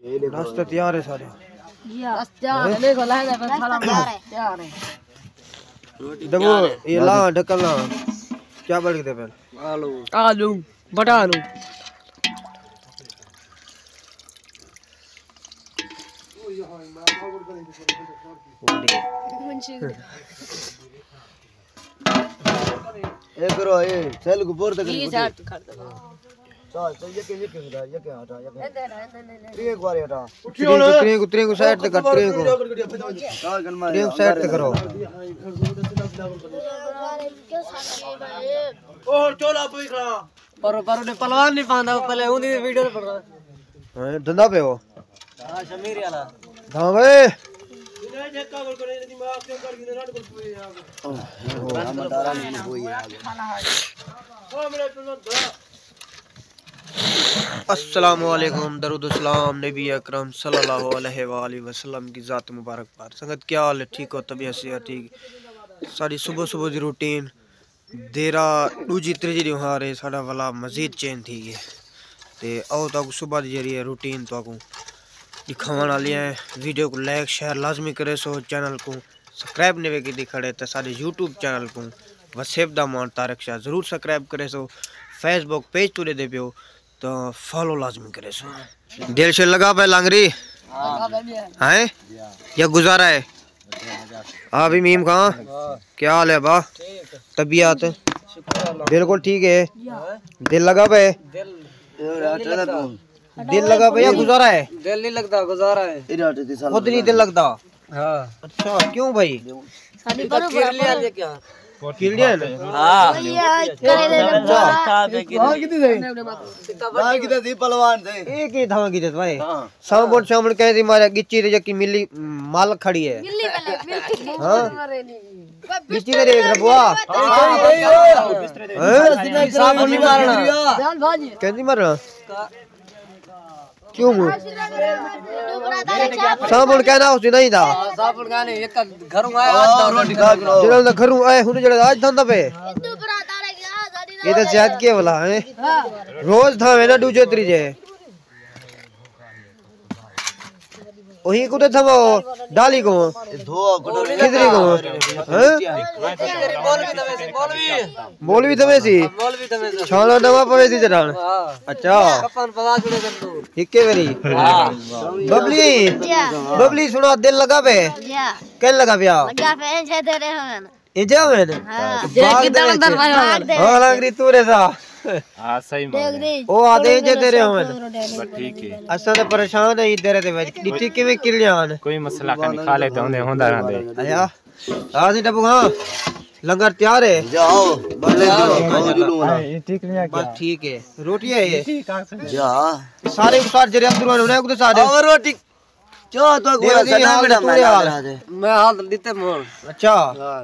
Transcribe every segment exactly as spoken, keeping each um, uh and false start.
ناشتہ تیار ہے سارا۔ بس تیار ہے، دیکھو، لائے دے، بس سارا تیار ہے۔ دبو، یہ لا، ڈھکن لا۔ کیا بڑھ گئے پہلے؟ آلو، بٹا آلو۔ اے کرو، اے سیل کو بور تک جی، جا تو کر دو۔ چل، چل، یہ کہ، یہ کہ، یہ کہ ہٹا، یہ کہ۔ تری ایک بار ہٹا۔ تری کو، تری کو، تری کو سائیڈ تے کر، تری کو۔ تری کو سائیڈ تے کرو۔ اور چولا پوئی کھڑا۔ پر، پر نے پلوان نہیں پاندا، پہلے اون دی ویڈیو تے پڑھا۔ ہاں، دھندا پہ ہو۔ ہاں، شمیر والا۔ دھاں وے۔ السلام علیکم، درود السلام، نبی اکرم صلی اللہ علیہ وآلہ وسلم کی ذات مبارک پر۔ سنگت کیا حال ہے؟ ٹھیک ہو؟ طبیعت صحت ٹھیک؟ ساری صبح صبح دی روٹین۔ دیرا ݙوجھی تریجھی ݙیہاڑ ہے، ساݙا ولا مزید چینج تھی ڳئے۔ تے او تہاکوں صبح دی جیڑھی ہے روٹین تہاکوں ݙکھاوݨ آلی ہے۔ ویڈیو کوں لائک شیئر لازمی کریسو، چینل کوں سبسکرائب نویں کیتی کھڑے تے ساݙے یوٹیوب چینل کوں وسیب دا مان طارق شاہ ضرور سبسکرائب کریسو۔ فیس بک پیج توں ݙیہدے پیو تاں فالو لازمی کریسو۔ دل شے لڳا پئے لانگری؟ ہیں؟ یا گزارا ہے؟ ہاں بھی میم خان، کیا حال ہے با؟ طبیعت؟ بالکل ٹھیک ہے۔ دل لڳا پئے؟ دل لڳا پئے یا گزارا ہے؟ دل نہیں لگتا، گزارا ہے۔ خود نہیں دل لڳدا؟ ہاں۔ اچھا، کیوں بھائی؟ ساݙی پر کر لیا۔ کیڑیاں نے؟ ہاں۔ اچھا۔ دھاں کیتے سی پہلوان سے؟ اے کی دھاں کیتے سی بھائی؟ ہاں۔ سامݨ، سامݨ کہیں دی مارا ڳچی تے یکی ملی مل کھڑی ہے۔ ہاں؟ ڳچی تے ݙیکھ ربوا۔ ہاں؟ صابن نہیں مارنا۔ کہیں دی مارنا؟ کیوں مو؟ صابن کہنا اس دن ہی دا۔ صابن کہنے، ایک گھروں آیا، آج دا روٹی کھا کے جڑا دا گھروں آئے، ہن جڑا آج دھندا پے۔ یہ تو زیادتی ہے والا ہے۔ روز دھاوے نا ݙوجھے تریجھے۔ وہی کتے تھا وہ ڈالی کو۔ کدری کو؟ ہاں؟ مولوی تھوے سی؟ چھانا نواں پوے سی چٹان۔ اچھا۔ ہکے ویری۔ ببلی۔ ببلی سنا دل لڳا پے؟ کہیں لڳا پیا؟ ایجھے ہوئے نا؟ ہاں، لانگری توں رضا۔ ہاں، صحیح مال ہے۔ او آدھے ایجھے تیرے ہوئے نا۔ بس ٹھیک ہے۔ اساں تے پریشان ہیں تیرے تے وچ۔ ݙٹھی کیویں کلیاں آن۔ کوئی مسئلہ کائنی، کھا لے تے ہوندے ہوندا رہندے۔ آیا۔ آ سی ٹپو خان، لنگر تیار ہے؟ جاؤ، بلے جاؤ، کھاؤ جلو نا۔ بس ٹھیک ہے۔ روٹی ہے یہ؟ جا۔ سارے کو ساتھ جڑے اندر ہونے کو تو ساتھ۔ روٹی کیا تو کو سدا میرا میں۔ میں حال دیتے مول۔ اچھا۔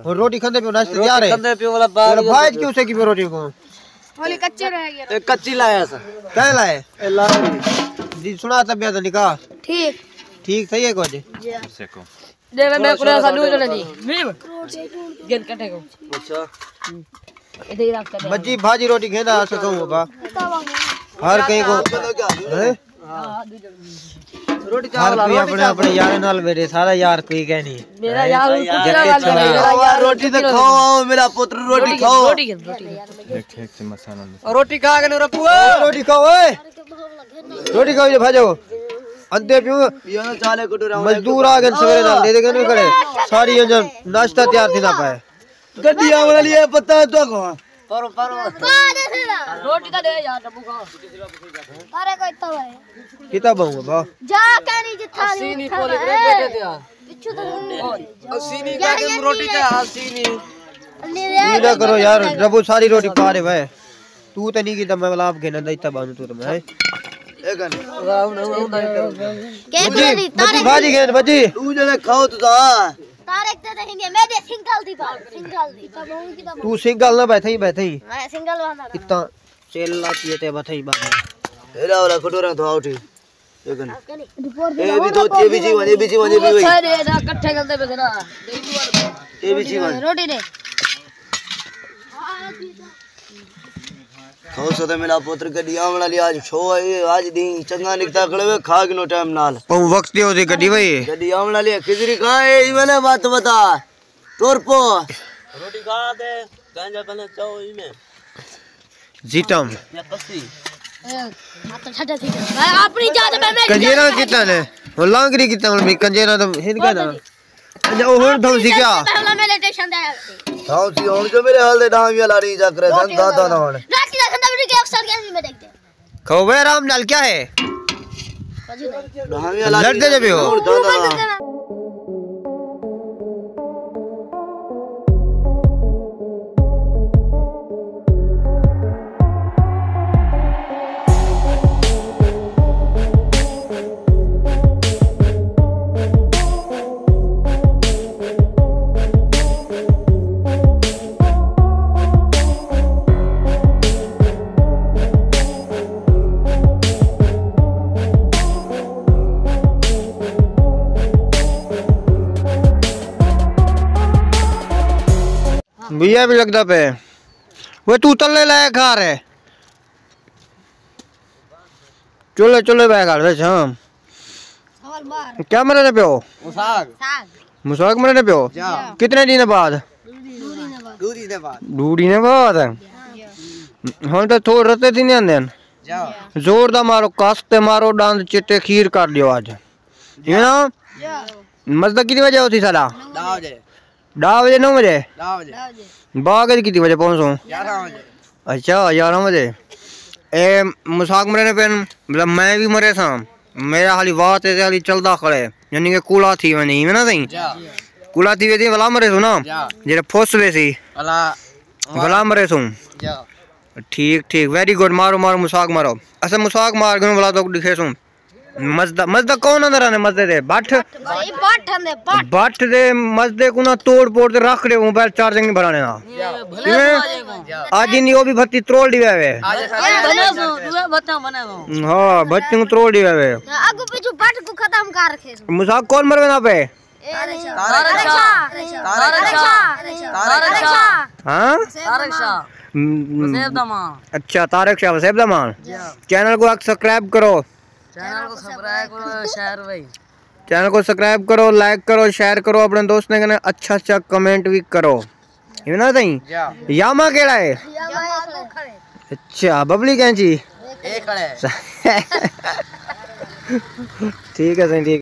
ہن روٹی کھندے پیو، ناشتہ تیار ہے؟ کھندے پیو والا بھائی کیوں سے کی روٹی کو؟ بولے کچے رہ گئے۔ اے کچی لایا سا۔ کیا لائے؟ اے لا۔ جی سنا طبیعت نکاح۔ ٹھیک۔ ٹھیک صحیح ہے کچھ؟ جی۔ دے میں کو سا دو جنے دی۔ میم۔ گن کٹے کو۔ اچھا۔ ادھر ہی رکھ کے۔ بجی بھاجی روٹی کھیندا اساں کہوں با۔ ہر کہیں کو۔ ہیں؟ روٹی ہر چاول کوئی روٹی اپنے، چاول۔ اپنے یار نال بیٹھے، سارا یار کوئی کہنی۔ میرا یار کوئی نہ۔ روٹی تو کھاؤ، میرا پتر روٹی کھاؤ۔ روٹی کھاؤ۔ روٹی کھاؤ، اے۔ روٹی کھاؤ، اے بھاجو۔ اندے پیو۔ مزدور آ گئے سویرے نال، دے دے گئے کھڑے۔ ساری انجن ناشتہ تیار تھی نہ پائے۔ گڈی آوݨ والی ہے، پتہ ہے تو کو؟ پرو، پرو۔ روٹی تو دے یار، ڈبو کھا۔ ارے کوئی تو ہے۔ کتا بہوں با؟ جا کری جتھا اسی نہیں پولے کرے بیٹھے تھے۔ پچھو تو اسی نہیں کہا کہ روٹی تے اسی نہیں۔ نہ کرو یار، ڈبو ساری روٹی پا رہے بھائی۔ تو تے نہیں کیتا، میں والا آپ گھنن دا اتھا بانو تو تے میں۔ اے گن۔ بجی، بجی بھاجی گھن، بجی۔ تو جڑے کھاؤ تو دا۔ طارق تے نہیں، میں دے سنگل دی بات، سنگل دی۔ تو سنگل نہ بیٹھے ہی، بیٹھے ہی۔ میں سنگل والا۔ کتا چیل لا پیے تے بیٹھے ہی بابا۔ اے لا والا کٹورا تو آؤ ٹھیک۔ اے گن۔ اے بھی دو، اے بھی جی ون، اے بھی جی ون، اے بھی وہی۔ سارے دا کٹھے گندے پے نا۔ اے بھی جی ون۔ روٹی دے۔ کھاؤ سو تے میرا پتر، گڈی آوݨ والی، اڄ شو ہے، اڄ ݙینہہ چنڳا نکتا کھڑے وے، کھا گھنو ٹائم نال۔ پاؤں وقت تے ہوسی گڈی وئی۔ گڈی آوݨ والی ہے، کھزری کھا ہے، ایویں نہ وت وتا۔ ٹر پو۔ روٹی کھا تے، گنجا بنے چاؤ ایویں۔ زیتم۔ یا پسی۔ اپݨی جا تے میں کنجیرا کتنا نے؟ وہ لانگری کتنا نے؟ کنجیرا تو ہن کا نا؟ اچھا، او ہݨ دھوسی کیا؟ پہلا میں لیٹیشن دے آتے۔ دھوسی ہݨ جو میرے حال دے ڈھانگیاں لاڑی جا کرے سن، دادا نہ ہݨ۔ راتی دا کھندا بھی کہ اکثر گیم میں دیکھتے۔ کھو بے آرام نال کیا ہے؟ ڈھانگیاں لاڑی لڑدے جو بھی ہو۔ ہݨ دادا نہ ہݨ۔ بھیا بھی لگدا پے۔ وہ تو تلے لائے کھا رہے۔ چولہے، چولہے بہ گھر وچ، ہاں۔ کیا مرے نے پیو؟ مساگ۔ مساگ مرے نے پیو؟ جا۔ کتنے دن بعد؟ دو دن بعد۔ دو دن بعد۔ ہݨ تے تھوڑ رتے تھی نہیں آندے ہن۔ جا۔ زور دا مارو، کس تے مارو، ݙند چٹے کھیر کر ݙیو اڄ۔ ہے نا؟ مزدہ کتنی وجہ ہوسی ساݙا؟ ݙاہ وجے۔ ݙاہ وجے، نو وجے؟ ݙاہ وجے۔ باغ اچ کتنی وجے پہنچوں؟ یارہاں وجے۔ اچھا، یارہاں وجے۔ اے مساک مرے نے پن، مطلب میں بھی مرے ساں۔ میرا حالی وات تے حالی چلدا کھڑے، یعنی کہ کولا تھی ونڄے، ایویں نا سئیں؟ جا۔ کولا تھی ویسی ولا مرے سوں نا؟ جا۔ جیڑھے پھس ویسی۔ ولا۔ ولا مرے سوں۔ جا۔ ٹھیک، ٹھیک، ویری گڈ، مارو، مارو، مساک مارو۔ اساں مساک مار گھنوں ولا تہاکوں ݙکھیسوں۔ مزدہ، مزدہ کون اندر آنے مزدے دے؟ بٹھ؟ بھائی، بٹھ آندے، بٹھ۔ بٹھ دے مزدے کوں نہ توڑ پوڑ تے رکھ ݙے، موبائل چارجنگ نہیں بھرانے نا۔ یہ بھلے کیویں؟ سماجے کو۔ اڄ انہیں او بھی بھتی تروڑ ݙیوے وے۔ آج بنے سو، دوئے بھتیاں بنے سو۔ ہاں، بھتی کوں تروڑ ݙیوے وے۔ اڳوں پچھوں بٹھ کوں ختم کر رکھے سو۔ مساک کون مروے نہ پے؟ طارق شاہ۔ طارق شاہ۔ طارق شاہ۔ طارق شاہ۔ ہاں؟ طارق شاہ۔ ہم، ہم۔ وسیب دا مان۔ اچھا، طارق شاہ وسیب دا مان۔ جی ہاں۔ چینل کوں سبسکرائب کرو۔ چینل کوں سبسکرائب کرو، شیئر بھائی۔ چینل کوں سبسکرائب کرو، لائک کرو، شیئر کرو، اپݨے دوستیں کنے اچھا اچھا کمنٹ بھی کرو۔ ایویں نا سئیں؟ جی ہاں۔ یاما کیڑھا ہے؟ یاما اے کھڑے۔ اچھا، ببلی کینچی؟ اے کھڑے۔ ٹھیک ہے سئیں، ٹھیک۔